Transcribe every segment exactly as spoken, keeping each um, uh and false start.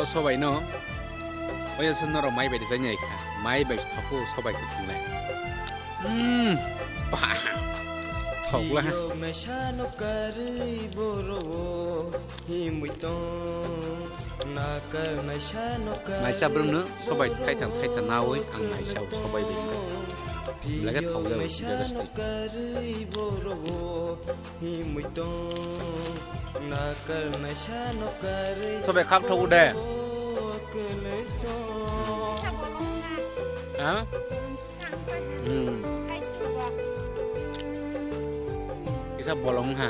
Sobai no. Oya sun norok mai bai rijak nai kha. Mai bai thok o sobai kwthwng le. Hmm. Bah. Thok le. Naisa brung no sobai thaithang thaithang nawi ang naisa sobai bai. Lage thok le. Sobai khak thogo de. Ha? Hmm. Kisa bolong ha.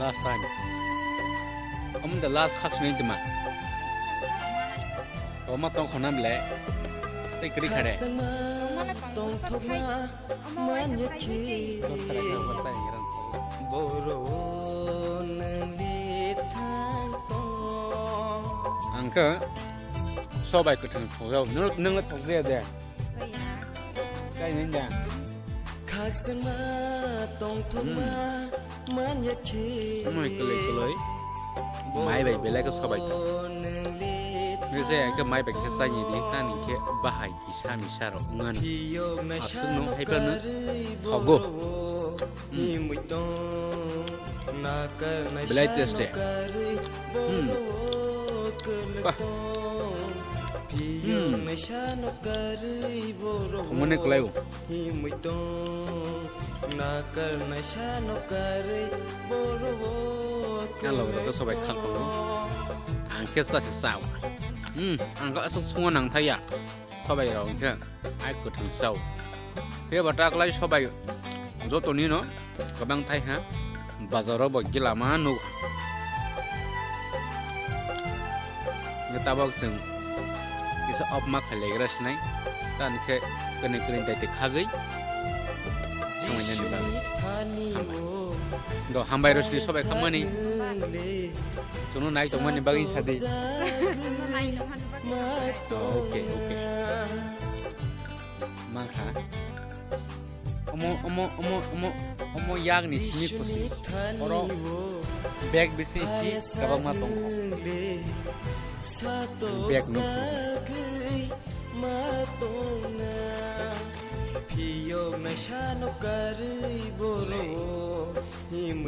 Last time. Omo the last khak sini tuma. Oma tong khonam le. Tei kri khare. Ang khe sobai kwthwng thok jao. Nwng, nwng le thok jaya de. Kaya. Kaya nini da? Khakchangma tongthokma manya khe. Moi kwlwi kwlwi. Mai bai belai khe sobai tong. Nise ang khe mai bai khe chani di, tani khe bahai kisa misa rok wngani. Aswk no hai phano thogo. Hmm. Belai taste. Hmm. Bah. Hmm. Khumani kwlai o. Ang logo to sobai khal tongo. Ang khe sa se sao. Hmm. Ang khe aswk sungo nang thaya. Sobai rok hwnkhe ai kwthwng chao. Phiya ba ta kwlai sobai jotoni no kwbang thai ha, bazar o bo gila ma nuk. Nge tabok chwng kisa off ma khlaigra sinai, tani khe kwnwi kwnwi dai te khagwi. Hambai nani bagwi. Hambai. Do hambai rosni sobai khamani. Chwngno nai tongmani bagwi sadi. Chwngno nai tongmani bagwi sadi. Okay, okay. Mankha. Omo, omo, omo, omo, omo yakni simi kusi. Oro bag bisi si kabangma tongkho. Bag no.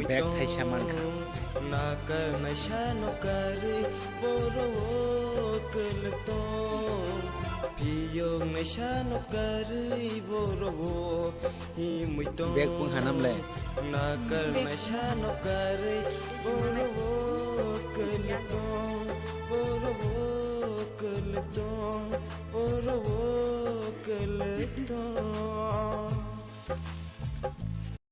Bag thaisa mankha. Bag pung hanam le.